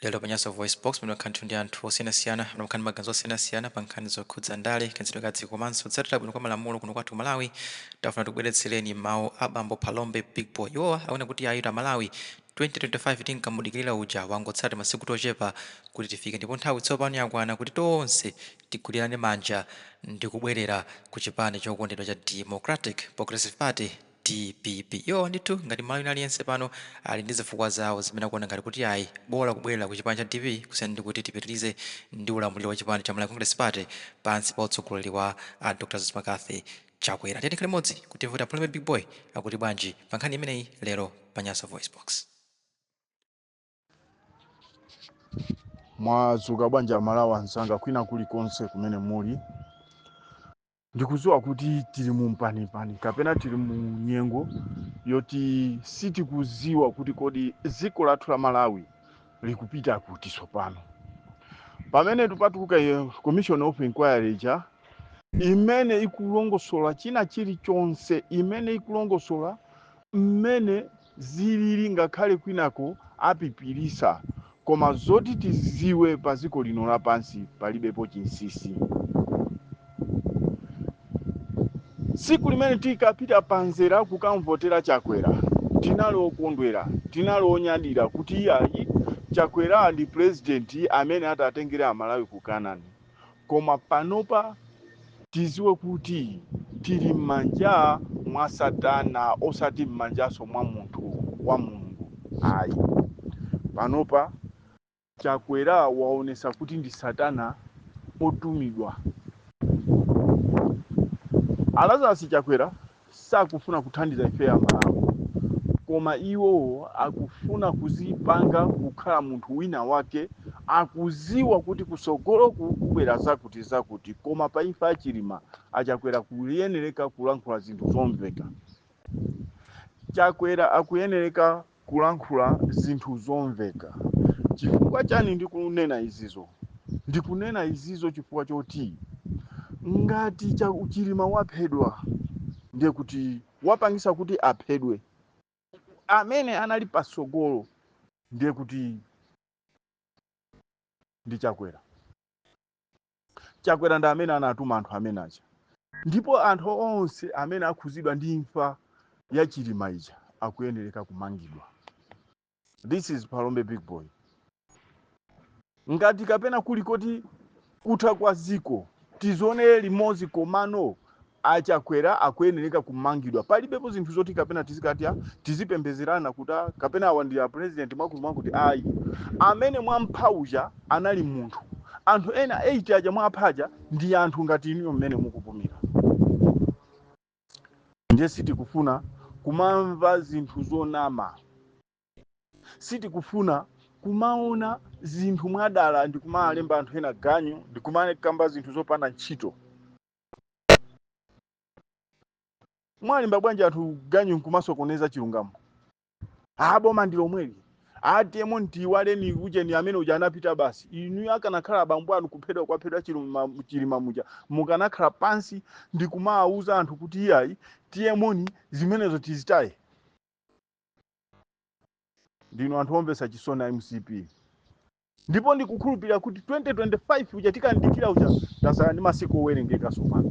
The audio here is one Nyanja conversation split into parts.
Lero pa Nyasa VoiceBox pano ndi anthu osiyanasiyana amene amakhala ndi maganizo osiyanasiyana pa nkhani zokhudza ndale, kayendetsedwe ka dziko komanso kutsatira bwino kwa malamulo kuno kwathu ku Malawi. Tafuna tikubweretsereni mawu a bambo Phalombe Big Boy. Iwowa akunena kuti ayi Amalawi, 2025 tinkamudikirira uja wangotsala masiku tochepa kuti tifike ndipo nthawi tsopano yakwana kuti tonse tigwirirane manja ndi kubwerera ku chipani chokondedwa cha Democratic Progressive Party, dpp. Iwowa ndithu ngati Mmalawi wina aliyense pano ali ndi zifukwa zawo zimene akuona ngati kuti ayi bola kubwerera ku chipani cha dpp kusiyana ndi kuti tipitirize ndi ulamuliro wa chipani cha Malawi Congress Party pansi pa utsogoleri wa a Dr Lazarus McCarthy Chakwera. Tiyeni tikhale limodzi kuti timve kuti a Phalombe Big Boy akuti bwanji pa nkhani imeneyi lero pa Nyasa VoiceBox. Mwadzuka bwanji Amalawi anzanga kwina kulikonse kumene muli? Ndikudziwa kuti tili mu mpanipani kapena tili mu nyengo yoti sitikudziwa kuti kodi dziko lathu la Malawi likupita kuti tsopano. Pamene patuluka Commission of Inquiry ija imene ikulongosola china chilichonse, imene ikulongosola mmene zilili ngakhale kwinako apipilisa koma zoti tiziwe pa ziko lino lapansi palibepo chinsisi. Tsiku limene tikapita panzera kukamvotera Chakwera tinali okondwera, tinali onyadira kuti iyayi Chakwera ndi president amene atatengere Amalawi ku Canaan. Koma panopa tiziwe kuti tili mmanja mwa satana osati mmanjaso mwa munthu wa Mulungu ayi. Panopa Chakwera waonesa kuti ndi satana otumidwa. A Lazarus Chakwera sakufuna kuthandiza ife Amalawi koma iwowo akufuna kuzipanga kukhala munthu wina wake akuziwa kuti kusogoloku kubwera zakuti zakuti koma pa imfa ya Chilima a Chakwera kuyenereka kulankhula zinthu zomveka. Chakwera akuyenereka kulankhula zinthu zomveka. Chifukwa chani ndikunena izizo? Ndikunena izizo chifukwa choti ngati Chilima waphedwa ndiye kuti wapangisa kuti aphedwe amene anali pasogolo ndiye kuti ndi Chakwera. Chakwera ndi amene anatuma anthu amene aja, ndipo anthu onse amene akhuzidwa ndi imfa ya Chilima ija akuyenereka kumangidwa. This is Phalombe Big Boy. Ngati kapena kuli koti kutha kwa ziko tizionere limodzi, komano achakwera akuyenereka kumangidwa. Palibepo zinthu zoti kapena tizikati tizipembezerana kuti kapena awa ndi a president mwakuti mwakuti ayi. Amene mwampha uja anali munthu. Anthu ena 8 aja mwapha aja ndi anthu ngati inuyo mmene mukupumira. Ndiye sitikufuna kumamva zinthu zonama. Sitikufuna kumaona zinthu mwadala ndi kumalemba anthu ena ganyu ndi kumakamba zinthu zopanda ntchito. Mwalemba bwanji anthu ganyu nkumasokoneza chilungamo? Ah, boma ndi lomweli. Atiyemo ntiwaleni ujeni amene uja anapita basi. Inu akanakhala abambo anu kuphedwa kwaphedwa Chilima muja, mukanakhala pansi ndi kumawauza anthu kuti iyayi tiyemoni zimenezo tizitaye. Ndinu anthu omvetsa chisoni a MCP. Ndipo ndikukhulupirira kuti 2025 uja tikandikira uja tasala ndi masiku owerengeka tsopano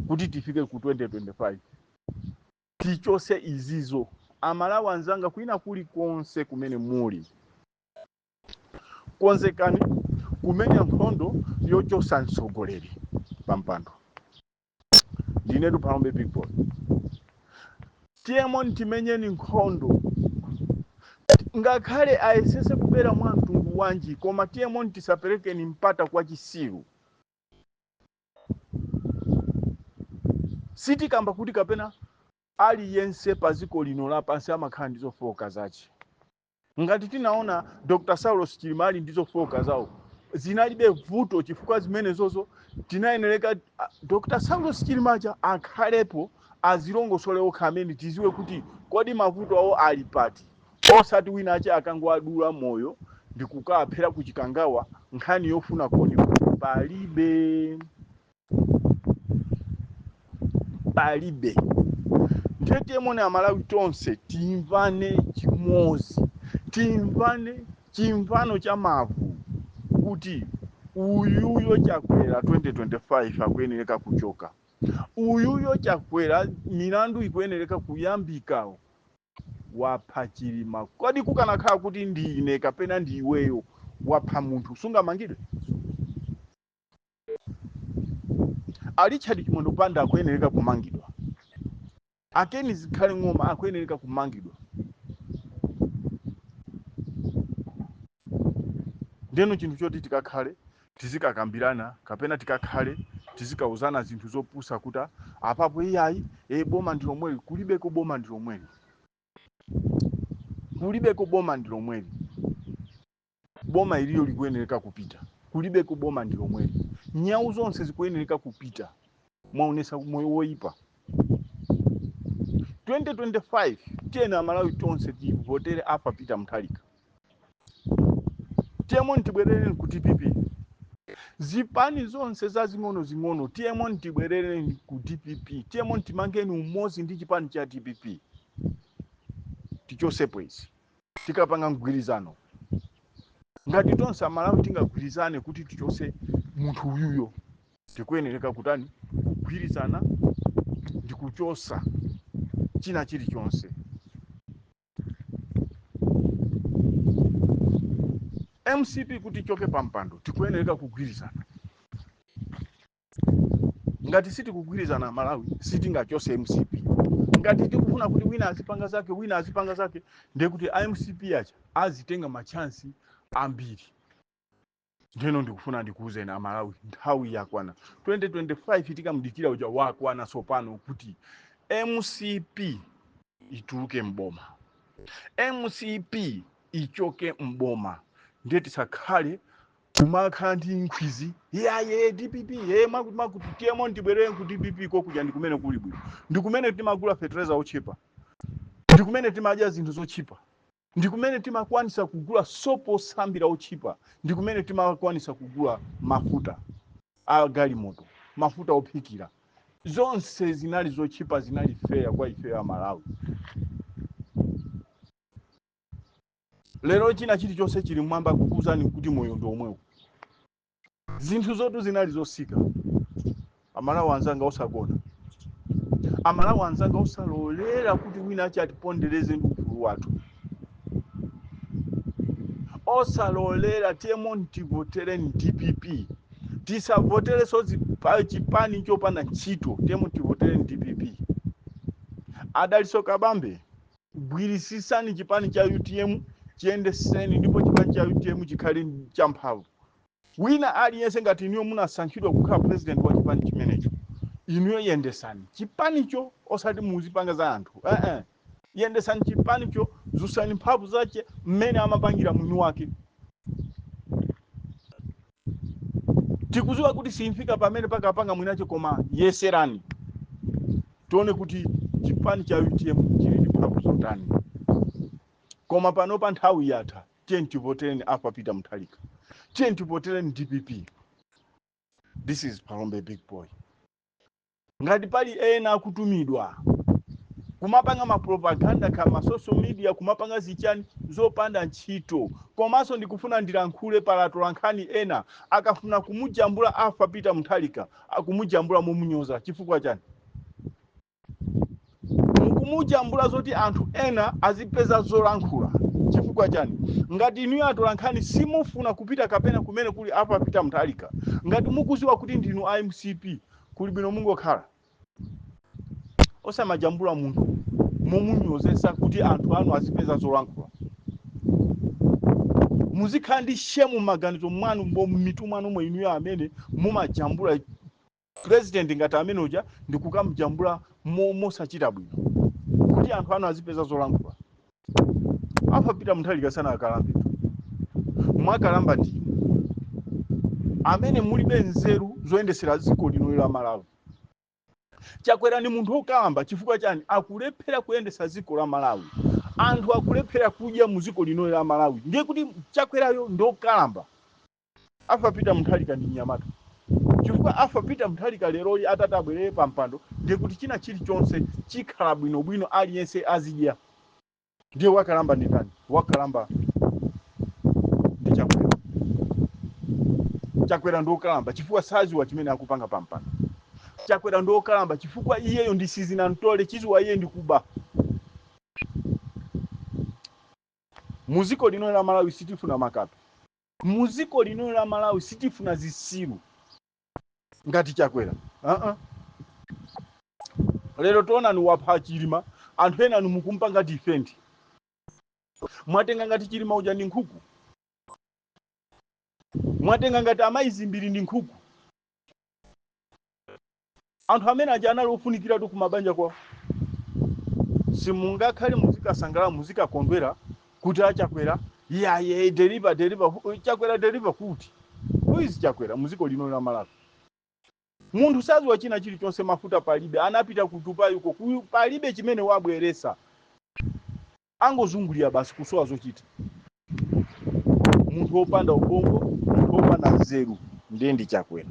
kuti tifike ku 2025 tichose izizo. Amalawi anzanga kwina kulikonse kumene muli, konzekani kumenya nkhondo yochosa mtsogoleri pa mpando. Ndinetu Phalombe Big Boy. Tiyemoni timenyeni nkhondo, ngakhale ayesese kubera mwa mtundu wanji, koma tiyemoni tisaperekeni mpata kwa chisiru. Sitikamba kuti kapena aliyense pa dziko lino lapansi amakhala ndi zofowoka zache. Ngati tinaona Dr. Saulos Chilima ali ndi zofowoka zawo, zinalibe vuto chifukwa zimenezozo tinayenereka Dr. Saulos Chilima aja akhalepo azilongosole okha amene tiziwe kuti kodi mavuto awo ali pati, osati wina ache akangoadula moyo ndikukaphera ku Chikangawa nkhani yofuna koni palibe. Palibe. Ndiye tiyemoni Amalawi tonse timvane chimodzi, timvane Chimvano cha mavu kuti uyuyo Chakwera 2025 akuyenereka kuchoka, uyuyo Chakwera milandu ikuyenereka kuyambika, wapha Chilima. Kodi kukanakhala kuti ndine kapena ndi iweyo wapha munthu, sungamangidwe? A Richard Chimwendo Banda akuyenereka kumangidwa, a Ken Zikhale Ng'oma akuyenereka kumangidwa. Ndeno chinthu choti tikakhale tizikakambirana kapena tikakhale tizikauzana zinthu zopusa kuti apapo iyayi, boma ndi lomweli. Kulibeko boma ndi lomweli, kulibeko boma ndi lomweli. Boma iliyo likuyenereka kupita, kulibeko boma ndi lomweli. Nyawu zonse zikuyenereka kupita. Mwaonesa moyo woyipa. 2025 tiyeni Amalawi tonse tivotere apa Peter Mutharika. Tiyemoni tibwerereni ku DPP. Zipani zonse zazing'ono-zing'ono, tiyemoni tibwerereni ku DPP. Tiyemoni timangeni umodzi ndi chipani cha DPP, tichosepo izi. Tikapanga mgwirizano, ngati tonse Amalawi tingagwirizane kuti tichose munthu uyuyo, tikuyenereka kutani? Kugwirizana ndi kuchosa china chilichonse. MCP kuti ichoke pa mpando, tikuyenereka kugwirizana. Ngati sitikugwirizana Malawi, sitingachose MCP. Ngati tikufuna kuti wina azipanga zake, wina azipanga zake, ndiye kuti MCP acha azitenga machansi ambiri. Ndeno ndikufuna ndikuwuzeni Amalawi, nthawi yakwana. 2025 tikamudikira uja wakwana tsopano kuti MCP ituluke mboma, MCP ichoke mboma. Ndiye tisakhale kumakhala ndi nkhwizi yaye DPP ye makuti makuti. Tiyemo ndibwerere ku DPP kokuja, ndi kumene kuli bwino, ndi kumene timagula fertilizer ochepa, ndi kumene timadya zinthu zochipa, ndi kumene timakwanisa kugula sopo osambira ochipa, ndi kumene timakwanisa kugula mafuta a galimoto, mafuta ophikira. Zonse zinali zochipa, zinali fair kwa ife a Malawi. Lero china chilichonse chili mwamba, kukuwuzani kuti moyo ndi omwewo, zinthu zotu zinali zosika. Amalawi anzanga, osagona. Amalawi anzanga, osalolera kuti wina achi atipondereze ndi ufulu wathu, osalolera. Tiyemo tivotereni DPP, tisavotereso chipani chopanda ntchito. Tiyemo tivotereni DPP. Adaliso Kabambe, gwirisisani chipani cha UTM, chiyendeseni, ndipo chipani cha UTM chikhale champhamvu. Wina aliyense, ngati inuyo munasankhidwa kukhala president wa chipani chimenecho, inuyo yendesani chipanicho, osati muzipanga za anthu. Yendesani chipanicho, zusani mphamvu zache mmene amapangira mwini wake. Tikuziwa kuti simfika pamene pakapanga mwinache, koma yeserani tione kuti chipani cha UTM chili ndi mphamvu zotani. Koma pano pa nthawi yatha. Tiye tivotereni apa Peter Mutharika, tiye tivotereni DPP. This is Palombe Big Boy. Ngati pali ena akutumidwa kumapanga mapropaganda kama social media, kumapanga zichani zopanda ntchito, komanso ndikufuna ndilankhule palatola nkhani ena akafuna kumujambula afa Peter Mutharika, akumujambula momunyoza. Chifukwa chani mukumujambula zoti anthu ena azipeza zolankhula? Chifukwa chani? Ngati inuyo atola nkhani simufuna kupita kapena kumene kuli apa Peter Mutharika, ngati mukuziwa kuti ndinu a MCP, kuli bwino mungokhala, osamajambula munthu momunyozesa kuti anthu anu azipeza zolankhula. Muzikhala ndi shame m'maganizo mwanu, mmitu mwanu mwe, inuyo amene mumajambula president ngati amene uja ndikukamujambula mosachita bwino kuti anthu anu azipeza zolankhula. Apa Peter Mutharika sana akalambe, mwakalamba ndinu amene mulibe nzeru zoyendesera dziko lino la Malawi. Chakwera ni munthu wokalamba. Chifukwa chani? Akulephera kuyendesa dziko la Malawi, anthu akulephera kudya mu dziko lino la Malawi, ndiye kuti Chakwerayo ndokalamba. Afa Peter Mutharika ndi mnyamata, chifukwa afa Peter Mutharika leroli atati abwerere pa mpando, ndiye kuti china chilichonse chikhala bwinobwino, aliyense azidya. Ndiye wakalamba ndi ndani? Wakalamba Chakwera ndi okalamba chifukwa saziwa chimene akupanga pampano. Chakwera ndi okalamba chifukwa iyeyo ndi sizinamtole, chiziwa iye ndi kuba. Muziko lino la Malawi sitifuna makape. Muziko lino la Malawi sitifuna zisilu ngati Chakwera. Lero tionani wapha Chilima, anthu ena anu mukumpanga defend. Mwatenga ngati Chilima uja ndi nkhuku, mwatenga ngati amayi Zimbiri ndi nkhuku. Anthu amene aja anali ofunikiratu kumabanja kwawo. Simungakhale muzikasangalala, muzikakondwera kuti achakwera yaye deliver deliver. Chakwera deliver kuti? Who is Chakwera muziko lino la Malawi? Munthu saziwa china chilichonse, mafuta palibe, anapita ku Dubai uko, palibe chimene wabweresa, angozungulira basi kusowa zochita. Munthu wopanda ubongo, munthu wopanda nzeru, ndiye ndi Chakwera.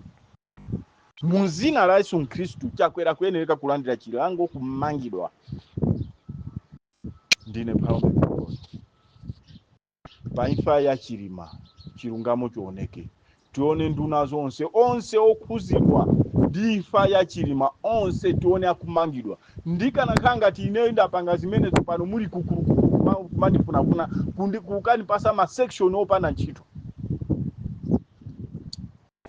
Mu zina la Yesu Khristu, Chakwera kuyenereka kulandira chilango, kumangidwa. Ndine Phalombe Big. Pa imfa ya Chilima, chilungamo chioneke, tione nduna zonse, onse okhuzidwa ndi imfa ya Chilima, onse tione akumangidwa. Ndikanakhala ngati ineyo ndapanga zimenezo, pano muli kukulukuku kumandifunafuna, kukanipasa ma section opanda ntchito.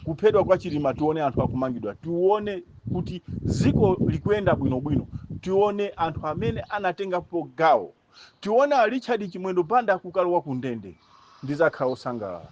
Kuphedwa kwa Chilima, tione anthu akumangidwa, tione kuti ziko likuyenda bwinobwino, tione anthu amene anatengapo gawo, tione a Richard Chimwendo Banda akukalowa ku ndende. Ndizakhala osangalala.